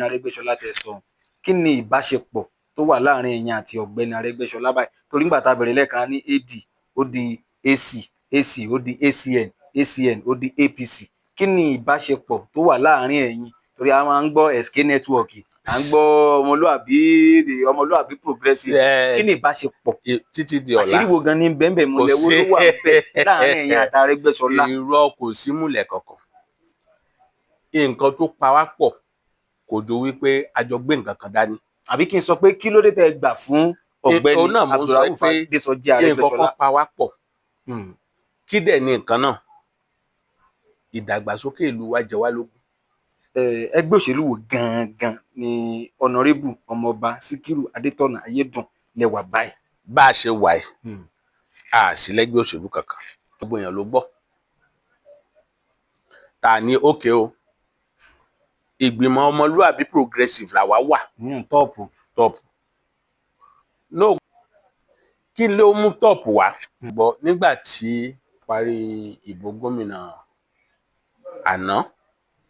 Arẹ́gbẹ́ṣọlá tẹ́ sọ, kí ni ìbáṣepọ̀ tó wà láàrin ẹ̀yin àti ọ̀gbẹ́ni Arẹ́gbẹ́ṣọlá báyìí? Torí nígbà tá a bẹ̀rẹ̀ lẹ́ẹ̀kan ní AD, ó di AC, AC ó di ACN, ACN ó di APC. Kí ni ìbáṣepọ̀ tó wà láàrin ẹ̀yin? Torí a máa ń gbọ́ SK Network, à ń gbọ́ Ọmọlúàbí, Ọmọlúàbí Progressive. Kí ni ìbáṣepọ̀? Títí di ọ̀la. Àṣírí wo gan ni bẹ́ẹ̀ múlẹ̀ wo ló wà bẹ́ẹ̀ láàrin ẹ̀yin àti Arẹ́gbẹ́ṣọlá? Irọ́, kò sí múlẹ̀ kankan. Nǹkan tó pa wá pọ̀ kò ju wípé a jọ gbé nǹkan kan dání. Àbí kí n sọ pé kí ló dé tẹ́ ẹ gbà fún ọ̀gbẹ́ni Abdulrauf Adésọjí Arẹ́gbẹ́ṣọlá? Nǹkan kan pa wá pọ̀. Kí dẹ̀ ni nǹkan náà? Ìdàgbàsókè ìlú wa jẹ wá lógún. Ẹgbẹ́ òṣèlú wo gangan ni Ọ̀nàrẹ́bù Ọmọọba Síkírù Adétọ̀nà Ayédùn lẹ́wà báyìí? Bá a ṣe wà yìí, a sì lẹ́gbẹ́ òṣèlú kankan. Gbogbo èèyàn ló gbọ́. Ta ni ókè o? Ìgbìmọ̀ Ọmọlúàbí Progressive làwa wà. Top. Top. No, kí ló mú top wá? Gbọ́, nígbà tí parí ìbò gómìnà àná,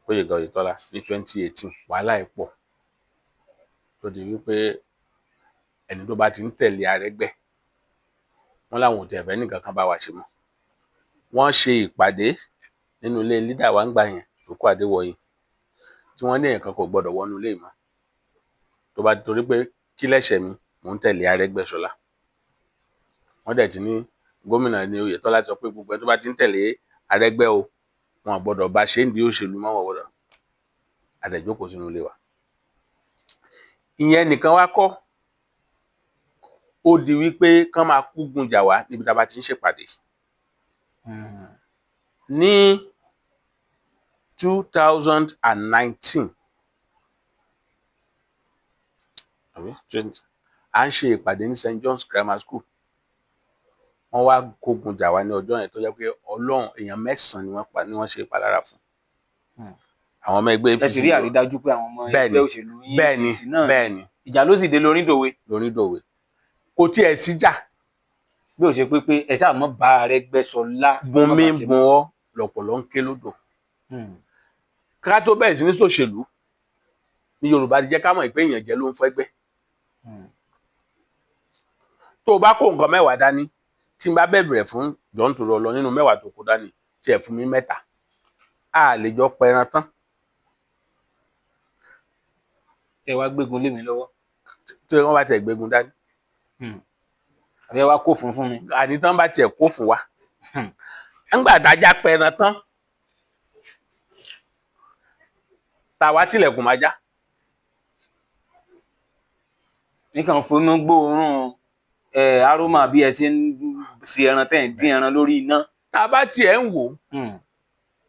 Gbóyèga Oyètọ́lá, ní 2018, wàhálà ẹ̀ pọ̀ tó di wípé ẹni tó bá ti ń tẹ̀lé Arẹ́gbẹ́, wọ́n láwọn ò tẹ̀ fẹ́ nìkan kan bá wa ṣe mọ́. Wọ́n ṣe ìpàdé nínú ilé leader wa ńgbà yẹn, Sòkò Adéwọ̀yìn, tí wọ́n ní èèyàn kan kò gbọ́dọ̀ wọnú ilé mọ́, tó bá torí pé kí lẹ̀ṣẹ̀ mi, mò ń tẹ̀lé Arẹ́gbẹ́ṣọlá. Wọ́n dẹ̀ ti ní gómìnà ní Oyètọ́lá sọ pé gbogbo ẹni tó bá ti ń tẹ̀lé Arẹ́gbẹ́ o, wọn ò gbọ́dọ̀ bá ṣe ń di òṣèlú mọ́, wọn gbọ́dọ̀. A dẹ̀ jókòó sínú ilé wa. Ìyẹn nìkan wá kọ́, ó di wípé kán máa kógun jà wá níbi tá a bá ti ń ṣèpàdé. Ní 2019 àbí 20, à ń ṣe ìpàdé ní St John's Grammar School, wọ́n wá kógun jà wá ní ọjọ́ yẹn, tó jẹ́ pé Ọlọ́run, èèyàn 9 ni wọ́n pa, ni wọ́n ṣe ìpalára fún àwọn ọmọ ẹgbẹ́ APC. Ẹ sì rí àrídájú pé àwọn ọmọ ẹgbẹ́ òṣèlú yín APC náà? Bẹ́ẹ̀ni. Ìjà ló sì dé lórí dòwe. Lórí dòwe, kò tiẹ̀ síjà. Bí ó ṣe pé ẹ ṣáà mọ́ bá Arẹ́gbẹ́ṣọlá. Bùn mi bùn ọ lọ̀pọ̀lọ́ ń ké lódò. Ká tó bẹ̀rẹ̀ sí ní ṣòṣèlú ní Yorùbá ti jẹ́ ká mọ̀ pé ìyànjẹ ló ń fẹ́gbẹ́. Tó o bá kó nǹkan 10 dání, tí n bá bẹ̀rẹ̀ fún jọ̀ọ́ nítorí ọlọ nínú 10 tó kó dání, tí ẹ̀ fún mi 3, a lè jọ pẹran tán. Ẹ wá gbégun lé mi lọ́wọ́. Tí wọ́n bá tiẹ̀ gbégun dání. Àbí ẹ wá kó fún mi. Àní tán bá tiẹ̀ kó fún wa. Ńgbà tájá pẹran tán, tàwa tilẹ̀kùn máa já. Nìkan fomú gbóòórùn aroma bí ẹ ṣe ń ṣe ẹran tẹ́ ń dín ẹran lórí iná. Tá a bá tiẹ̀ ń wò ó,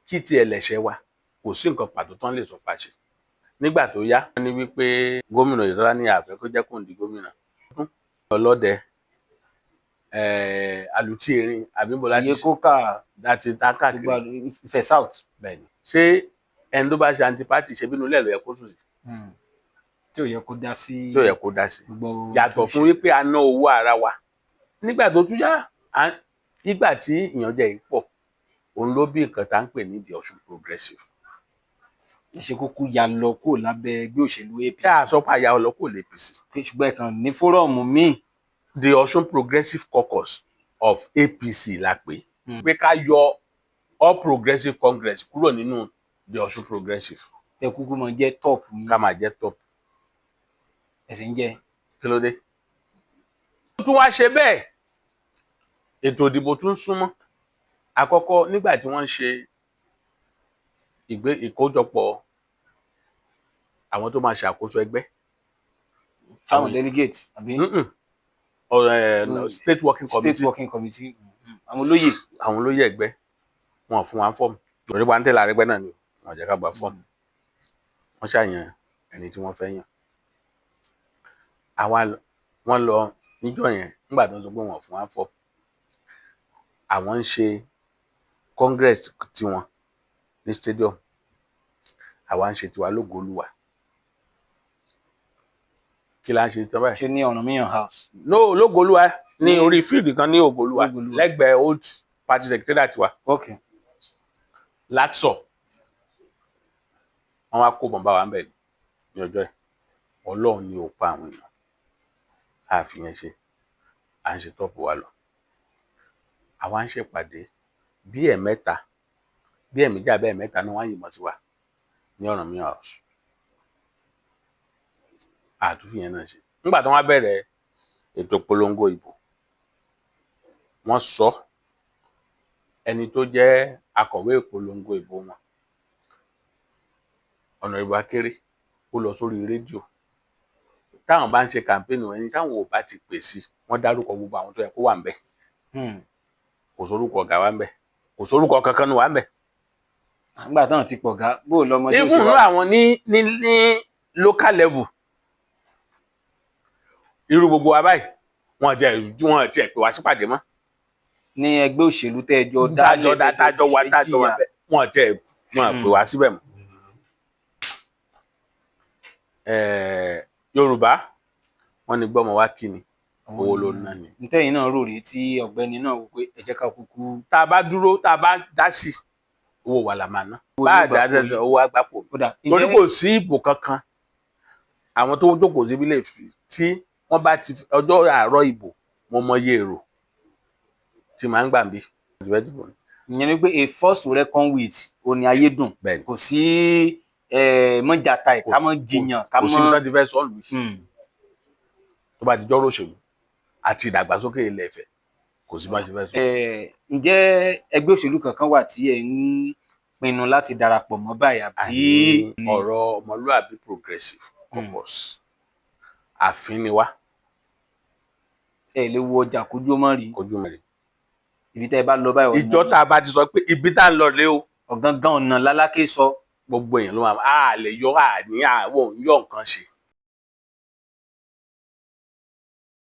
kí tiẹ̀ lẹ̀ṣẹ̀ wa, kò sí nǹkan pàtó tán lè sọ pàṣẹ. Nígbà tó yá, wọ́n ní wípé gómìnà Oyètọ́lá ní àfẹ́ kó jẹ́ kóun di gómìnà. Ọlọ́dẹ alùtí erin àbí bó láti iye kókà láti ta káàkiri. Ifẹ̀ South. Bẹ́ẹ̀ni, ṣé ẹni tó bá ṣe antipati ṣe bínú lẹ́ẹ̀ ló yẹ kó sùn sí? Tí ò yẹ kó dá sí. Tí ò yẹ kó dá sí. Yàtọ̀ fún wípé a ná owó ara wa. Nígbà tó tún yá, nígbà tí ìyànjẹ yìí pọ̀, òun ló bí nǹkan tá à ń pè ní the Ọ̀ṣun Progressive. Ẹ ṣe kúkú ya lọ kúrò lábẹ́ ẹgbẹ́ òṣèlú APC. Kí a sọ pé àyà ọlọ kúrò lè APC. Ṣùgbọ́n ẹ kàn ní fórọ̀mù míì. The Ọ̀ṣun Progressive Caucus of APC la pè é. Pé ká yọ All Progressive Congress kúrò nínú the Ọ̀ṣun Progressive. Ẹ kúkú máa jẹ́ top yín. Ká máa jẹ́ top. Ẹ sì ń jẹ́. Kí ló dé? Ó tún wá ṣe bẹ́ẹ̀, ètò ìdìbò tún súnmọ́. Àkọ́kọ́, nígbà tí wọ́n ń ṣe ìkójọpọ̀ àwọn tó máa ṣàkóso ẹgbẹ́. Táwọn delegate àbí? State working committee. State working committee, àwọn olóyè. Àwọn olóyè ẹgbẹ́, wọn fún wa fọ́ọ̀mù torí wa ń tẹ̀lé Arẹ́gbẹ́ náà ni wọn jẹ́ ká gba fọ́ọ̀mù. Wọ́n ṣàyàn ẹni tí wọ́n fẹ́ yàn. Àwa wọ́n lọ níjọ́ yẹn, nígbà tó ń sọ pé wọn fún wa fọ́ọ̀mù, àwọn ń ṣe congress tiwọn ní stadium, àwa ń ṣe tiwa lÓgo-Olúwa. Kí la ń ṣe tán báyìí? Ṣe ní Ọ̀rànmíyàn House? No, lÓgo-Olúwa, ní orí field kan ní Ògo-Olúwa, lẹ́gbẹ̀ẹ́ old party secretariat wa. Látọ̀ wọ́n wá kó bọ̀m̀bá wa ń bẹ̀ ni. Ní ọjọ́ yìí, Ọlọ́run ni ò pa àwọn èèyàn. Àfihàn ṣe à ń ṣe top wa lọ, àwa ń ṣèpàdé bí ẹ̀mẹ́ta, bí ẹ̀mẹ́jì àbẹ́ ẹ̀mẹ́ta ni wọ́n á yìnbọn sí wa ní Ọ̀rànmíyàn House. Àtúnfìyẹn náà ṣe. Nígbà tí wọ́n bẹ̀rẹ̀ ètò polongo ìbò, wọ́n sọ ẹni tó jẹ́ akọ̀wé ìpolongo ìbò wọn, Honourable Akéré, ó lọ sórí rédíò táwọn bá ń ṣe campaign, ẹni táwọn ò bá ti pè sí. Wọ́n dárúkọ gbogbo àwọn tó yẹ kó wà ń bẹ̀. Kò sórúkọ ọ̀gá wa ń bẹ̀, kò sórúkọ kankan nù wa ń bẹ̀. Nígbà táwọn ti pọ̀ gá bó lọmọ tí ó ṣe Even wá. Àwọn ní local level, irú gbogbo wa báyìí, wọn jẹ pè wá sípàdé mọ́. Ní ẹgbẹ́ òṣèlú tẹ́ ẹ jọ tájọ dálẹ̀, tájọ wa tájọ wa bẹ́ẹ̀, wọn pè wá síbẹ̀ mọ́. Yorùbá wọn ní gbọ́mọ wá kí ni, owó ló ná ni. Ntẹ́yìn náà rò rí tí ọ̀gbẹ́ni náà wò pé ẹ jẹ́ ká kúkú. Tá a bá dúró, tá a bá dá sí, owó wa la máa ná. Bá a dá sí, owó àgbàpọ̀. Kódà Torí kò sí ìbò kankan, àwọn tó jókòó síbí lè fi tí wọ́n bá ti ọjọ́ àárọ̀ ìbò, mo mọye èrò tí màá ń gbà bí. Ìyẹn ni pé a force to reckon with òní ayédùn. Bẹ́ẹ̀ni. Kò sí mọ́jàta ẹ̀ ká mọ́ jiyàn ká Kò sí mọ́. Bí wọ́n ti fẹ́ sọ lù yìí, tó bá ti jọ́rọ̀ òṣèlú àti ìdàgbàsókè ilẹ̀ Ifẹ̀, kò sí bá ṣe fẹ́ sọ. Ǹjẹ́ ẹgbẹ́ òṣèlú kankan wà tí ẹ̀ ń pinnu láti darapọ̀ mọ́ báyìí àbí? Àní ọ̀rọ̀ Ọmọlúàbí Progressive Caucus, àfin ni wá. Ẹ lè wo ọjà kójú ó mọ́ rí. Kojú mẹ́rin. Ibi tẹ́ ẹ bá lọ báyìí, ọ̀nà Ìjọ tá a bá ti sọ pé ibi tá a ń lọ lé o, ọ̀gángan ọ̀nà lálákè sọ. Gbogbo èèyàn ló máa a lè yọ, a ní àwọn òun yọ nǹkan ṣe.